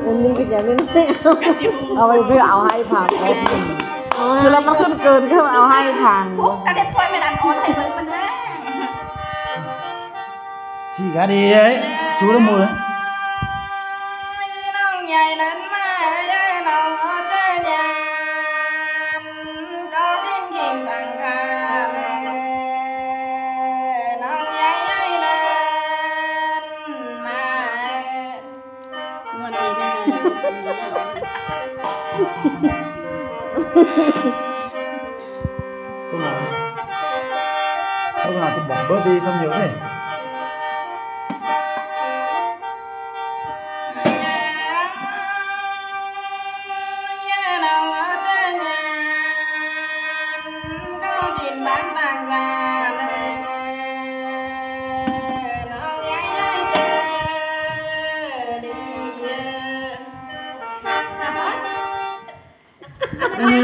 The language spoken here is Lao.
ອັນນີ້ກໍຢາກເຫຼັ້ນ ເອົາໄປເພື່ອເອົາໃຫ້ພັງ ເອົາ ຄືລະມັນຂຶ້ນເກີນ ຄືເອົາໃຫ້ພັງ ພວກກະເດັດພວຍແມ່ນອັນອ່ອນໃຫ້ເບິ່ງມັນແດ່. ຊີ້ກະດີເດ້ ຊູລະໝູ ນ້ອງໃຫຍ່ນັ້ນມາເດີ ນ້ອງເອີຍ ເຈົ້າຍານກໍເກັ່ງເກັ່ງຄັງຄັງເດີ ນ້ອງໃຫຍ່ນັ້ນມາເດີ. ມ່ວນດີເດ້. ໂຕໜ້ອຍ ໂຕໜ້ອຍທີ່ບອກເບີດດີຊ່ຳຢູ່ເດ້. ເອີ